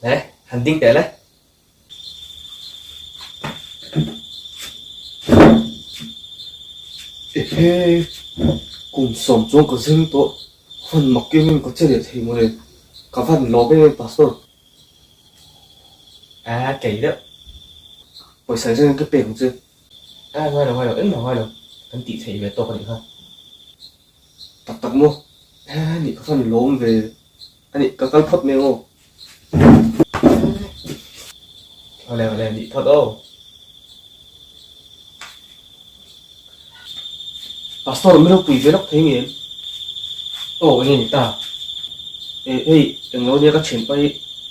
He, han ding teh le. Ehe, kum sawm chuan ka zir tawh, hun mak em em ka che leh thei mawle, ka van lawm em em pastor. A kei deuh. Pawisa in zan ka pek ang che. A ngai lo ngai lo, engmah ngai lo, kan tih theih ve tawk a nih kha. Tak tak maw? He nih ka van lawm ve. A nih ka kal phawt mai ang aw. Awle awle nih phawt aw. Pastor min lo pui ve lawk thei nge em? Aw enge ni ta? E hei englo nia ka thianpa hi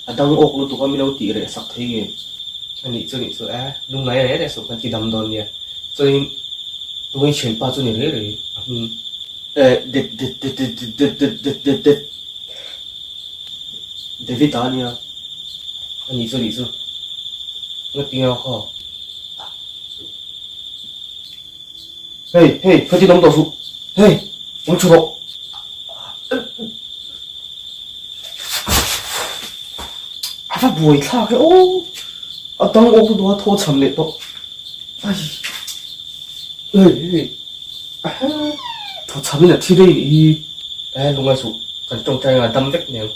a dang awk lutuk a min lo tih reh sak thei nge em? A nih chu nih chu e, lungngai reh reh suh kan ti dam dawn nia. Chuanin tunge thianpa chu ni reh reh a hming. E det det det det det det det det det. David a nia. A nih chu nih chu. Nga tinge aw khaw. Hey hey khatin awm tawh suh. Hey awm thu rawh. A va buai thlak e aw. A dang awk lutuk a thaw cham leh tawh. Ai. Hey hey. Thaw cham in a thi daih nih hi. Eh lungngai suh kan tawngtai anga dam vek nen.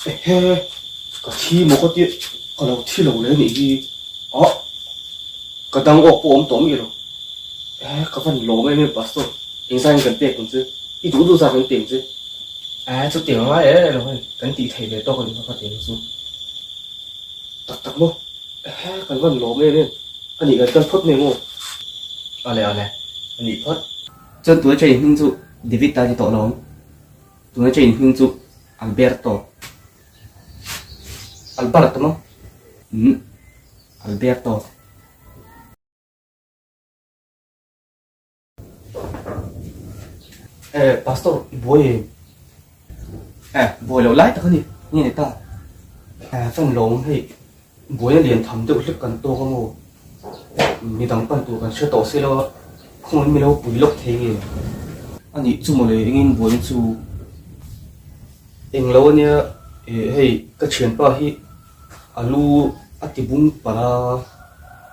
Ehe, ka thi maw ka tia, ka lo thi lo le nih hi. Ah, ka dang awk pawh awm tawh miah lo. Ehe, ka van lawm em em pastor, engzaiin kan pek ang che, i duh duh zat kan pe ang che. Ehe, chutiang a ngai em em lo hei, kan tih theih ve tawk a nih kha ka ti ang chu. Tak tak maw? Ehe, kan van lawm em em. A nih kan kal phawt mai ang aw. Awle awle, a nih phawt. Chuan tuna train hming chu David ta ni tawh lo ang. Tuna train hming chu Alberto. Alberto maw? Umm, Alberto. Eh, Pastor, i buai em? Eh, buai loh lai tak a ni, nge ni ta? Eh, chuan lawm hei, buaina lian tham deuh hlek kan tawk a maw? Midang pan tur kan hre tawh se lo a, khawngin mi lo pui lawk thei nge? A nih chu mawle, engin buaina chu eng lo a nia, eh, hei ka thianpa hi a lu a ti bung palh a,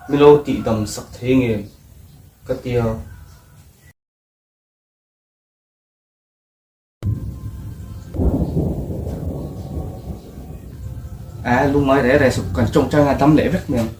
mi lo tihdam sak thei nge? Ka ti a. A lungngai reh reh suh kan tawngtai anga dam leh vek mai ang.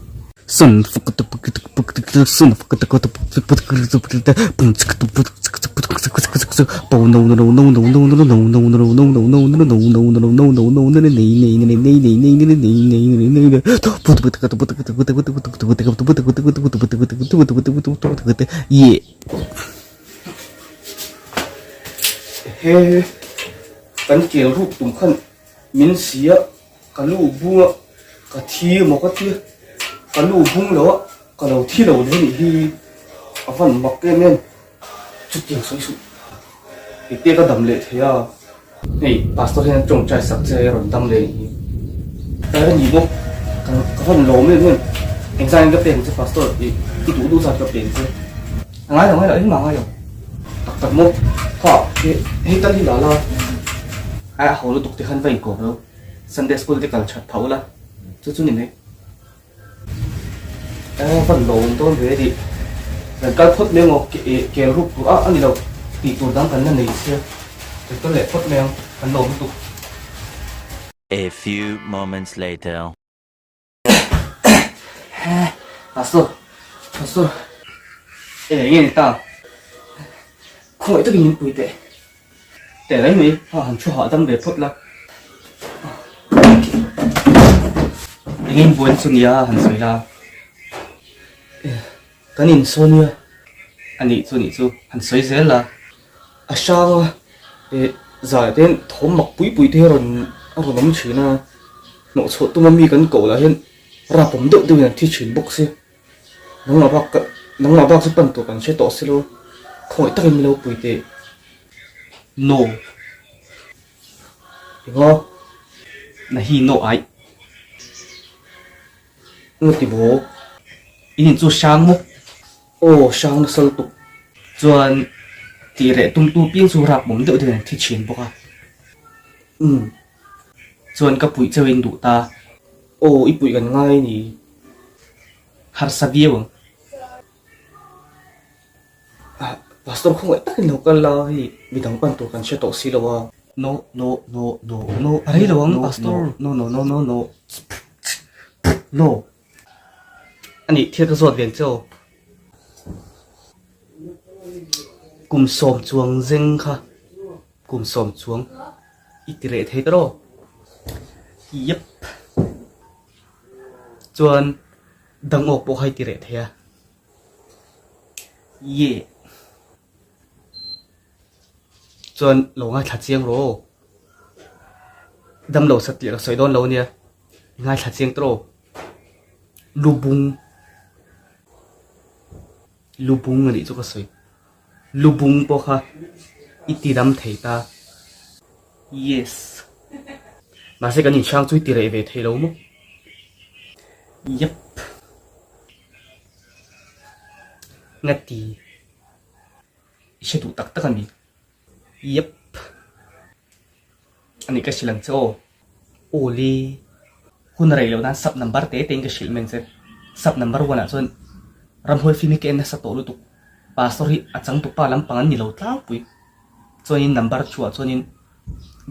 He kan kel ruk tum khan min si a, ka lu bung a, ka thi emaw ka tia, ka lu bung lo a, ka lo thi lo le nih hi a van mak em em, chutiang sawi suh ite ka dam leh thei a, hei pastor hian tawngtai sak che a rawn dam leh nih hi, tlai a ni bawk ka van lawm em em, engzaiin ka pek ang che pastor i duh duh zat ka pek ang che. A ngai lo ngai lo engmah a ngai lo. Tak tak maw? Kha hei tal hi la la. A a haw lutuk te khan va inkawp lo. Sunday school te kal that phah ula. Chu chu ni mai. A van lo awm dawn ve a ni. Kan kal phawt mai ang aw kel ruk tur a a ni lo. Tih tur dang kan la nei sia. Kan kal leh phawt mai ang. Kan lawm lutuk. A few moments later. Pastor, Pastor, e nge ni ta? Khawngaih takin min pui teh. Teh reng mai, ha han thu hahdam ve phawt la. Engin buaina chu nia han sawi la. Kan insawn nia. A nih chu nih chu, han sawi zel la. A hrang a, e zai te hian thawm mak pui pui te hi a rawn a rawn awm thin a. Hnawhchhuah tuma mi kan koh lah hian rapawm deuh deuhin an thi thin bawk si. Nangmah bak ka nangmah bak chu pan tur kan hre tawh si lo. Khawngaih takin min lo pui teh. No. Enga? Na hi no ai. Nga ti maw? In in chu hrang maw? Aw hrang nasa lutuk. Chuan tih reh tumtu piang chu rapawm deuh deuhin an thi thin bawk a. Umm. Chuan ka puih chauhin duh ta. Aw i puih kan ngai ni. Harsa viau ang. Ah pastor khawngaih takin lo kal la hei midang pan tur kan hre tawh si lo a. No no no no no a rei lo ang pastor no no no no no no anih thil ka zawt ven che aw. Kum sawm chuang zeng kha kum sawm chuang i ti reh thei ta rawh. Yep. Chuan dangawk pawh kha i ti reh thei a. Ye. Chuan lo ngaithla chiang rawh aw. Damlo satliah ka sawi dawn lo ania. I ngaithla chiang tawh aw. Lubung. Lubung anih chu ka sawi. Lubung pawh kha i ti dam thei ta. Yes. Mahse kan inhrang chu i ti reh ve thei lo maw? Yep. Nga ti. I hre duh tak tak a ni. Yep. Ani ka hrilh ang che aw. Aw le. Hun a rei loh nan sub number te te in ka hrilh mai ang che. Sub number one ah chuan ramhuai film hi ka en nasa tawh lutuk. Pastor hi a changtupa lampang an ni lo tlangpui. Chuanin number two ah chuanin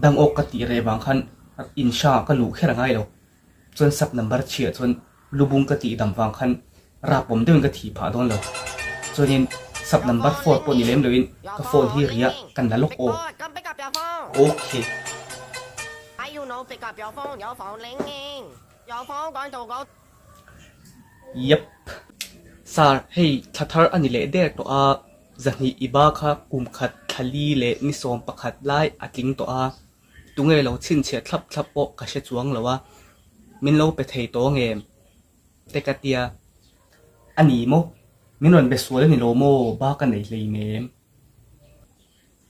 dang awk ka tih reh vang khan in hrangah ka luh kher a ngai lo. Chuan sub number chhiah chuan lubung ka tih dam vang khan rapawm deuhin ka thih phah dawn lo. Chuanin sub number four pawh ni lem loin ka phone hi ria kan la lawk aw. Okay. Yep. Sir, hei thla thar a ni leh der tawh a, zahnih i ba kha kum khat thlali leh ni 11 lai a tling tawh a. Tunge lo chhinchhiah thlap thlap pawh ka hre chuang lo a, min lo pe thei tawh ngem? Te ka tia. A ni maw? Min rawn be sual a ni lo maw? Ba ka nei hlei nem.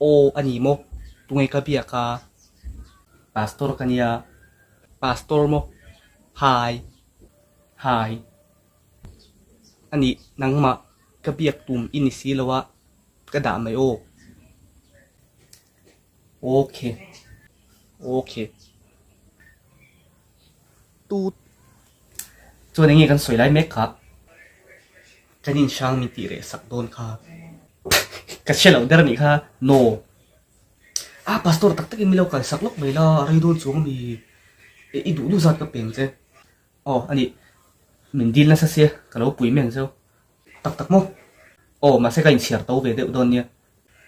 Aw a ni maw? Tunge ka biak a? Pastor ka nia. Pastor maw? Hai. Hai. A nih, nangmah ka biak tum i ni si lo a, ka dah mai aw. Ok. Ok. Tut. Chuan enge kan sawi lai mek kha. Kan inhrang min tih reh sak dawn kha. Ka hre loh der anih kha. No. Ah pastor tak takin min lo kal sak lawk mai la, a rei dawn chuang ami. I duh duh zat ka peng che. Aw anih. Min dil nasa sia, ka lo pui mai ang cheu. Tak tak maw? Aw mahse ka inchhiar to ve deuh dawn nia.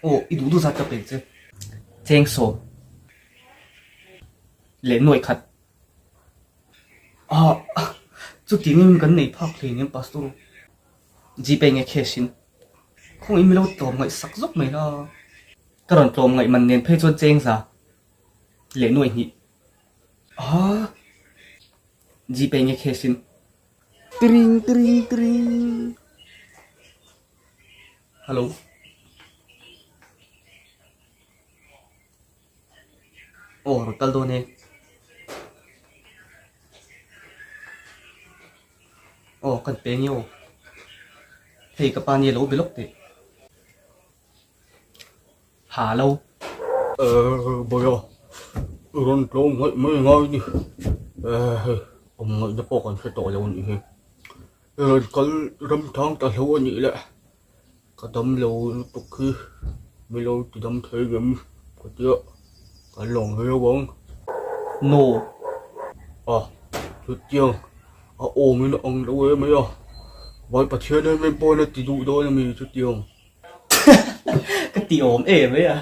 Aw, i duh duh zat ka pek che. Cheng sawm leh nuaih khat. Ah, chutiang in kan nei phak hlei nen Pastor. Gpay nge cash in. Khawngaih in mi lo tlawm ngaih sak zawk mai la. Ka rawn tlawm ngaih man nen phei chuan cheng za leh nuaih hnih. Ah, Gpay nge cash in. Tiring tiring tiring. Hello. Aw rawn kal dawn e. Aw kan pe nge aw. Hei ka pa nia lo be lawk teh. Ha lo. Eh Bawia, i rawn tlawm ngaih mai ngai ni. Eh hei awm ngaihna pawh kan hre tawh lo a nih hi. I rawn kal ramthang ta hlo a nih le. Ka dam lo lutuk hi mi lo ti dam thei ngem ka tia kan lawm viau ang. No. A, chutiang a awm in a ang lo em mai a, Vai Pathian em em pawhin a ti duh dawn a mi chutiang. Ka ti awm em mai a.